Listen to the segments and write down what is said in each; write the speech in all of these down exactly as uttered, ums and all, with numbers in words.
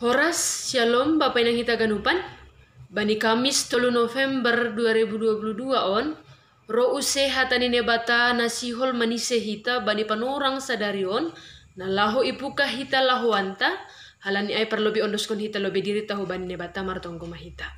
Horas, shalom, Bapa inang hita ganupan. Bani Kamis tolu November dua ribu dua puluh dua on, roh use hata ni Naibata na sihol manise hita bani panorang sadari on, na laho ipuka hita lahoanta, halani ai parlobi ondoskon hita lobi diri tahu bani Naibata martonggo ma hita.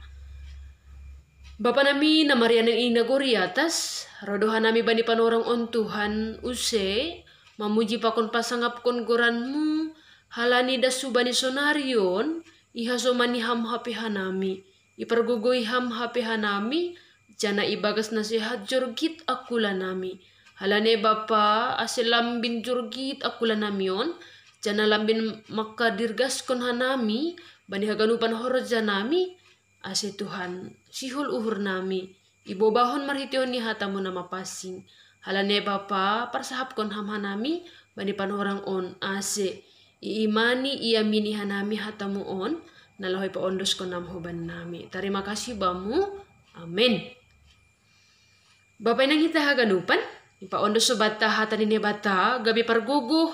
Bapa nami na marianan i nagori atas, rodoha nami bani panorang on Tuhan use, mamuji pakon pasangapkon goranmu, halani dasu bani sonari on, ihasomani ham hape hanami, ipargogoi ham hape hanami, jana ibagas na sehat jorgit akula nami. Halani Bapa, ase lambin jorgit akula nami on, jana lambin mangkadirgaskon hanami, bani haganupan horja nami, ase Tuhan, sihol uhur nami, ibobahon marhitehon ni hatamu na mapansing. Halani Bapa, parsahapkon ham hanami, bani panorang on ase iimani iamini hanami hatamu on, na laho ipaondoskon nam huban nami. Tarima kasih bamu. Amen. Bapa inang hita haganupan, ipaondos so bata hata ni Naibata, gabe pargogoh,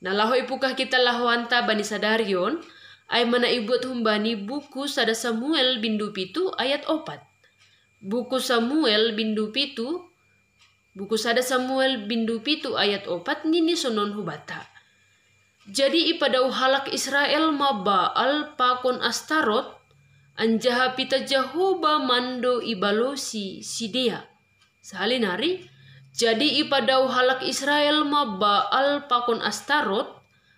na laho ipukah kita lahoanta bani sadari on, ai mana ibuat humbani buku sada Samuel bindu pitu ayat opat. Buku Samuel bindu pitu, buku sada Samuel bindu pitu ayat opat nini sonon hubata. Jadi ipadau halak Israel ma Baal pakon Astarot, anjaha pita Jahoba mando ibalosi sidea. Sahali nari, jadi ipadau halak Israel ma Baal pakon Astarot,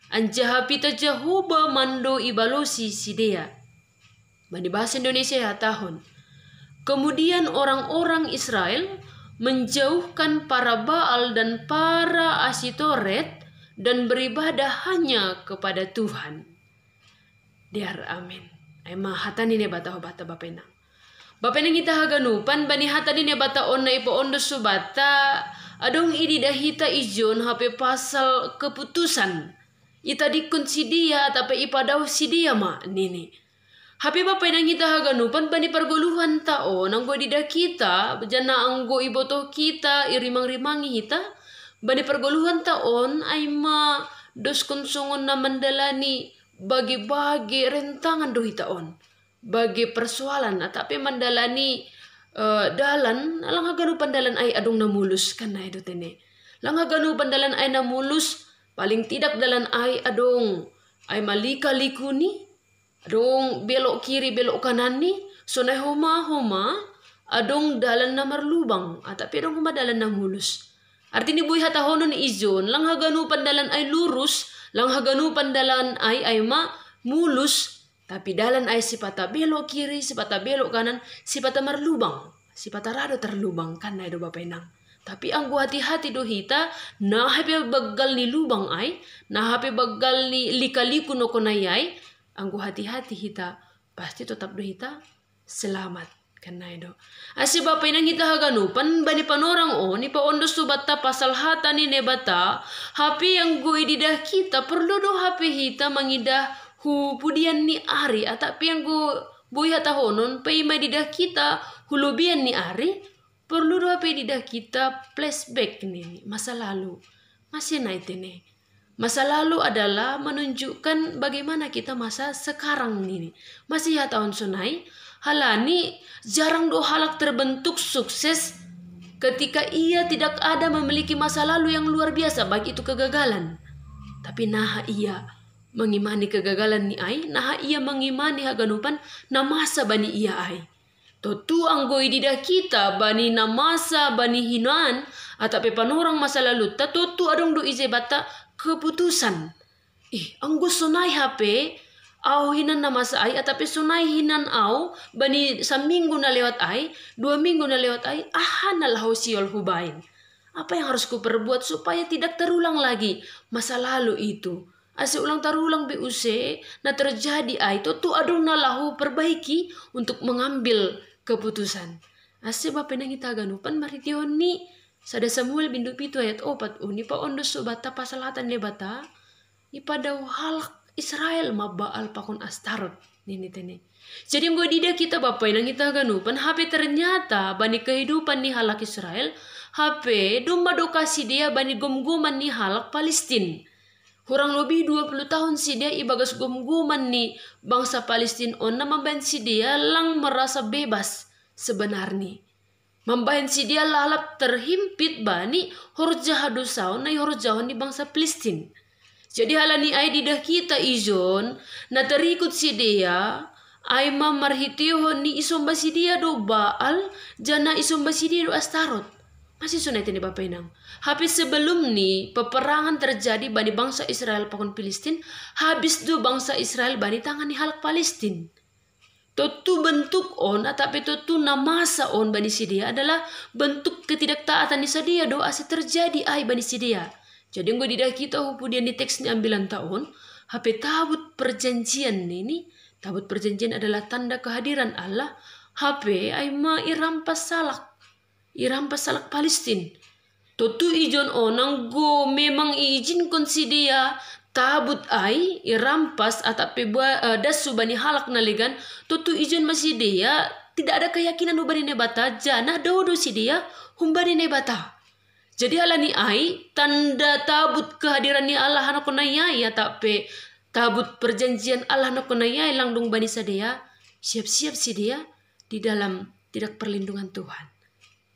anjaha pita Jahoba mando ibalosi sidea. Bani bahasa Indonesia ihatahon, kemudian orang-orang Israel menjauhkan para Baal dan para Asitoret dan beribadah hanya kepada Tuhan. Dear, amin. Ai ma hata ni Naibata hubata Bapa inang. Bapa inang hita haganupan, bani hata ni Naibata on na ipaondos hubata, adong ididah hita ijon hape pasal keputusan. Itadingkon sidea, tapi ipadau sidea ma nini. Hape Bapa inang hita haganupan, bani pargoluhanta on, anggo ididah kita, jana anggo ibotoh kita, irimang-rimangi hita, bani pargoluhanta on, ai ma doskon songon na mandalani bage-bage rentangan do hita on. Bage persoalan, atap pe mandalani, eh, dalan, lang haganupan dalan ai adong na mulus, kan na i do tene. Lang haganupan dalan ai na mulus, paling tidak dalan ai adong ai ma lika-likuni, adong belok kiri, belok kananni, sonai homa-homa, adong dalan na marlubang, atap pe adong homa dalan na mulus. Artini boi hatahonon ijon, lang haganupan dalan ai lurus, lang haganupan dalan ai ai ma mulus, tapi dalan ai sipata belok kiri, sipata belok kanan, sipata marlubang, sipata ra do tarlubang, kan na i do Bapa inang. Tapi anggo hati-hati do hita, na hape banggal ni lubang ai, na hape banggal ni lika-liku nokon ai ai, anggo hati-hati hita, pasti totap do hita selamat. Kan na i do. Ase Bapa inang hita haganupan, bani panorang on, ipaondos hubanta pasal hata ni Naibata, hape anggo ididah kita, porlu do hape hita mangidah hu pudian ni ari, atap pe anggo boi hatahonon, paima ididah kita hu lobian ni ari, porlu do hape ididah kita flashback nini, masa lalu. Masa na i tene. Masa lalu adalah menunjukkan bagaimana kita masa sekarang nini. Masa ihatahon sonai, halani jarang do halak terbentuk sukses ketika ia tidak ada memiliki masa lalu yang luar biasa, baik itu kegagalan. Tapi naha ia mangimani kegagalan ni ai, naha ia mangimani haganupan na masa bani ia ai. Tontu anggo ididah kita bani na masa bani hinan, atap pe panorang masa lalunta, tontu adong do ise banta keputusan. Ih, anggo sonai hape, au hinan na masa ai, atap pe sonai hinan au, bani saminggu na lewat ai, dua minggu na lewat ai, aha na laho sihol hubaen? Apa yang harus kuperbuat supaya tidak terulang lagi masa lalu itu? Ase ulang tarulang be use na terjadi ai, tontu adong na laho perbaiki untuk mengambil keputusan. Ase Bapa inang hita haganupan, marhitehon ni sada Samuel bindu pitu ayat opat on, ipaondos hubanta pasal hata ni Naibata, ipadao halak Israel ma Baal pakon Astarot, nini tene. Jadi anggo ididah hita Bapa inang hita haganupan, hape ternyata bani kehidupan ni halak Israel, hape domma dokah sidea bani gomgoman ni halak Palestin. Kurang lebih dua puluh tahun sidea ibagas gomgoman ni bangsa Palestin on na mambahen sidea lang merasa bebas sebenarnya. Mambahen sidea lalap terhimpit bani horja hadosaon na ihorjahon ni bangsa Palestin. Jadi halani ai didah kita ijon na terikut sidea ai ma marhitehon ni isomba sidea do Baal, jana isomba sidea do Astarot. Masih sonai tene bapa inang. Hape sebelum ni peperangan terjadi bani bangsa Israel pakon Palestin, habis do bangsa Israel bani tangan ni halak Palestin. Tontu bentuk on atau pe tontu na masa on bani sidea adalah bentuk ketidaktaatan ni sidea do ase terjadi ai bani sidea. Jadi anggo didah kita hupudian ni teks ni ambilan ta on, hape tabut perjanjian nini, tabut perjanjian adalah tanda kehadiran Allah, hape ai ma irampas halak, irampas halak Palestin. Tontu ijon on anggo memang iijinkon sidea tabut ai irampas atau pe bua, eh, das hubani halak na legan, tontu ijon ma sidea tidak ada keyakinan hubani Naibata, jana dao do sidea humbani Naibata. Jadi halani ai tanda tabut kehadiran ni Allah nangkon na iai atau pe tabut perjanjian Allah nangkon na iai lang dung bani sidea, siap-siap sidea di dalam tidak perlindungan Tuhan.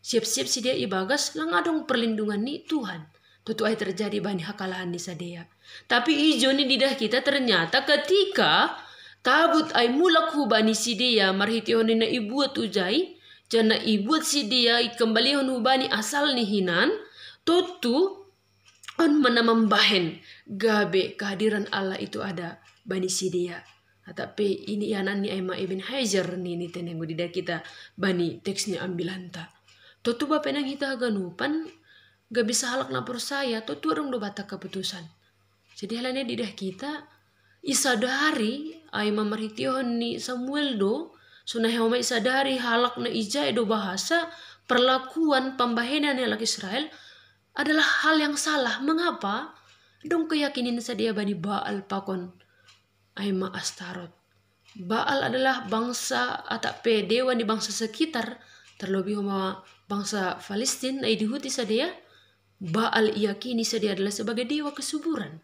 Siap-siap sidea ibagas lang adong perlindungan ni Tuhan. Tontu ai terjadi bani hakalahan ni sidea. Tapi ijon ni didah kita ternyata ketika tabut ai mulak hubani sidea marhitehon ni na ibuat hujai, jana ibuat sidea ikembalihon hubani asal ni hinan, tontu on ma na mambahen gabe kehadiran Allah itu ada bani sidea. Atau pe ini ianan ni ai ma Ibn Hajar nini tene anggo didah kita bani teks ni ambilanta. Tontu bapa inang hita haganupan, gabe sahalak na porsaya, tontu adong do banta keputusan. Jadi halani didah kita, isadari ai ma marhitehon ni Samuel do, sonai homa isadari halak na ijai do bahasa perlakuan pambahenan ni halak Israel adalah hal yang salah. Mengapa? Adong keyakinan sidea bani Baal pakon ai ma Astarot. Baal adalah bangsa atau pe dewa ni bangsa sekitar, terlebih homa bangsa Palestin na idihuti sidea. Baal iyakini sidea adalah sebagai dewa kesuburan,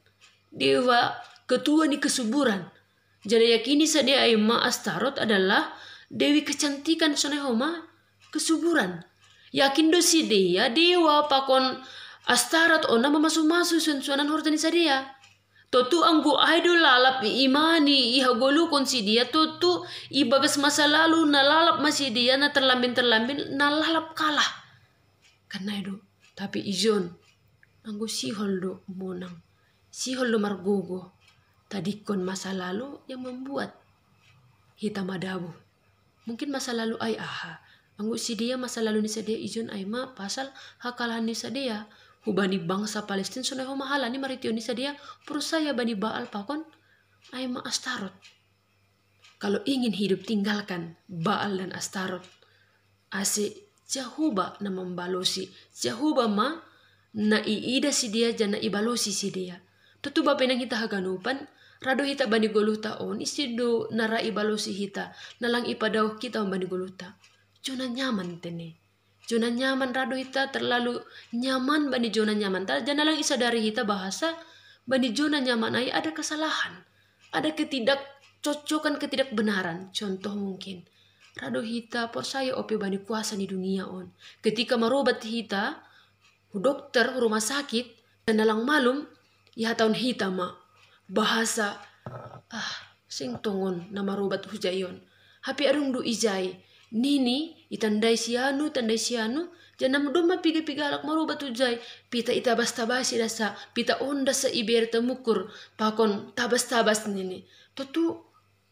dewa ketua ni kesuburan. Jana iyakini sidea ai ma Astarot adalah dewi kecantikan sonai homa kesuburan. Yakin do sidea dewa pakon Astarot on na mamasu-masu suan-suanan horja ni sidea. Tontu anggo ai do lalap iimani, ihagoluhon sidea, tontu ibagas masa lalu na lalap ma sidea, na terlambin-terlambin na lalap kalah. Kan ai do, tapi ijon, anggo sihol do monang, sihol do margogo, tadingkon masa lalu yang membuat hita madabu. Mungkin masa lalu ai aha? Anggo sidea masa lalu ni sidea ijon ai ma pasal hakalahan ni sidea hubani bangsa Palestin sonai homa halani marhitehon ni sidea porsaya bani Baal pakon ai ma Astarot. Kalau ingin hidup, tinggalkan Baal dan Astarot. Ase Jahowa na mambalosi, Jahowa ma na iida sidea jana ibalosi sidea. Tontu bapa inang hita haganupan, ra do hita bani goluhta on, ise do na ra ibalosi hita, na lang ipadaoh hita on bani goluhta? Zona nyaman tene. Zona nyaman, ra do hita terlalu nyaman bani zona nyamanta, jana lang isadari hita bahasa bani zona nyaman ai ada kesalahan, ada ketidakcocokan, ketidakbenaran. Contoh mungkin, ra do hita porsaya ope bani kuasa ni dunia on. Ketika marobat hita hu dokter, hu rumah sakit, na lang malum, ihatahon hita ma bahasa, ah, seng tongon na marobat hujai on. Hape adong do ijai, nini, itandai si anu, tandai si anu, jana domma piga-piga halak marobat hujai, pita itabas-tabasi dasa, pita on dasa ibere tamukur, pakon tabas-tabas nini. Tontu,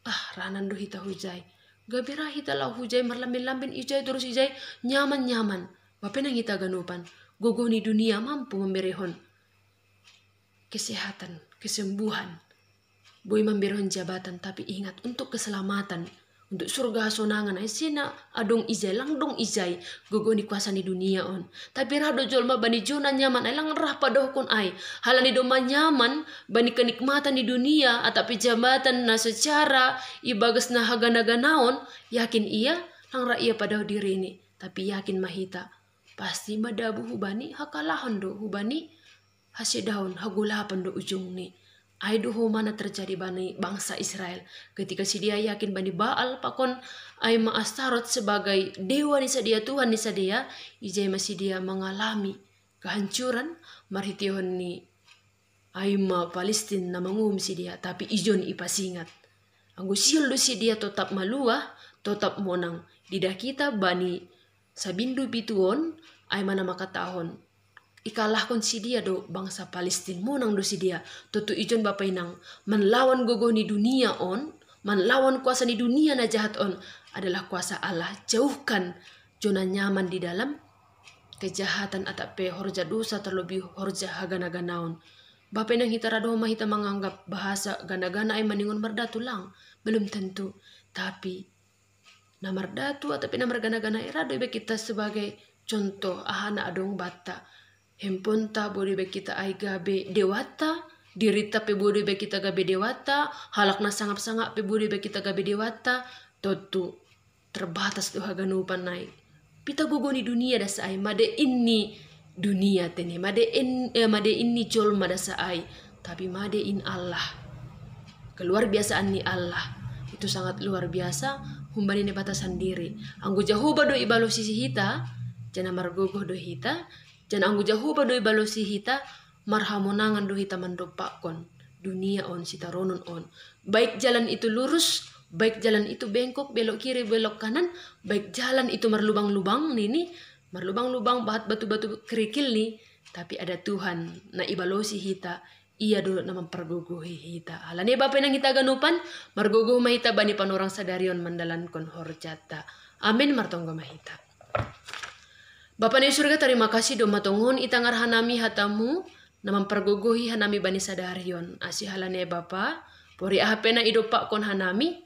ah, ranan do hita hujai. Gabe ra hita laho hujai, marlambin-lambin ijai, torus ijai, nyaman-nyaman. Bapa inang hita haganupan, gogoh ni dunia mampu mamberehon kesehatan, kesembuhan. Boi mamberehon jabatan, tapi ingat, untuk keselamatan, untuk surga hasonangan, ai ise na adong ijai, lang dong ijai gogoh ni kuasa ni dunia on. Tapi ra do jolma bani zona nyaman ai, lang ra padaohkon ai. Halani domma nyaman bani kenikmatan ni dunia, atau pe jabatan na secara ibagas na hagana-ganaon, yakin ia, lang ra ia padaoh dirini. Tapi yakin ma hita, pasti madabu hubani hakalahon do, hubani hasedaon, hagolapan do ujungni. Ai do ho ma na terjadi bani bangsa Israel. Ketika si dia yakin bani Baal pakon ai ma Astarot sebagai dewa ni sadia, Tuhan ni sadia, ijai ma si dia mengalami kehancuran marhitehon ni ai ma Palestin na manguhum si dia, tapi ijon ipasingat. Anggo sihol do si dia totap maluah, totap monang. Didah hita bani sabindu pitu on, ai ma na mangkatahon ikalahkon si dia do bangsa Palestin, monang do si dia. Tontu ijon bapa inang, manlawan gogoh ni dunia on, manlawan kuasa ni dunia na jahat on adalah kuasa Allah. Jauhkan zona nyaman di dalam kejahatan atap pe horja dosa, terlebih horja hagana-ganaon. Bapa inang, hita ra do ho ma hita manganggap bahasa gana-gana ai maningon mardatu, lang, belum tentu. Tapi na mardatu atap pe na margana-gana ai ra do ibaen hita sebagai contoh aha na adong banta. Hemponta boi do ibaen hita ai gabe dewata, dirinta pe boi do ibaen hita gabe dewata, halak na sangap-sangap pe boi do ibaen hita gabe dewata. Tontu terbatas do haganupan ai. Pita gogoh ni dunia da sa ai, made in ni dunia tene, made in, eh, made in ni jolma da sa ai, tapi made in Allah. Keluar biasaan ni Allah itu sangat luar biasa humbani Naibata sandiri. Anggo Jahowa do ibalosi hita, janah margogoh do hita, janah anggo Jahowa do ibalosi hita, marhamonangan do hita mandompakkon dunia on, sitaronon on. Baik jalan itu lurus, baik jalan itu bengkok, belok kiri, belok kanan, baik jalan itu marlubang-lubang nini, marlubang-lubang, bahat batu-batu kerikil ni, tapi ada Tuhan na ibalosi hita, Ia do na mampargogohi hita. Alani bapa inang hita haganupan, margogoh ma hita bani panorang sadari on mandalankon horjanta. Amin, martonggo ma hita. Bapa na i surga, tarima kasih domma tongon itangar hanami hatamu na mampargogohi hanami bani sadari on. Asi halani bapa, pori aha pe na idompakkon hanami,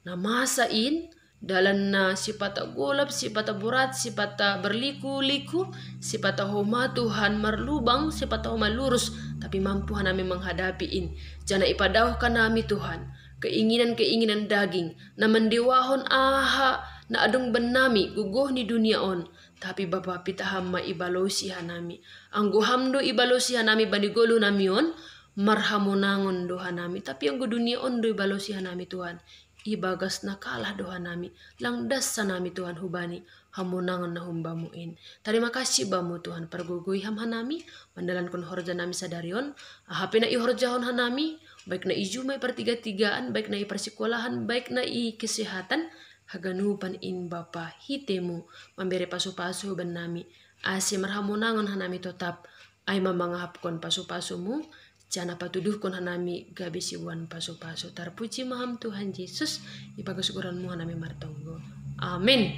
na masa in, dalan na sipata golap, sipata borat, sipata berliku-liku, sipata homa Tuhan marlubang, sipata homa lurus, tapi mampu hanami menghadapi in. Janah ipadaohkan hanami Tuhan keinginan-keinginan daging na mandewahon aha na adong bannami, gogoh ni dunia on. Tapi Bapa, pita Ham ma ibalosi hanami. Anggo Ham do ibalosi hanami bani goluh nami on, marhamonangon do hanami. Tapi anggo dunia on do ibalosi hanami Tuhan, ibagas na kalah do hanami. Lang das hanami Tuhan hubani hamonangon na humbamu in. Tarima kasih bamu Tuhan, pargogohi Ham hanami mandalankon horja nami sadari on. Aha pe na ihorjahon hanami, baik na i juma, i partiga-tigaan, baik na i parsikolahan, baik na i kesehatan, haganupan in Bapa hitemu mambere pasu-pasu hubannami, ase marhamonangon hanami totap, ai ma mangahapkon pasu-pasumu, janah patuduhkon hanami gabe siboan pasu-pasu. Tarpuji ma Ham Tuhan Jesus, ibagas goranmu hanami martonggo. Amin.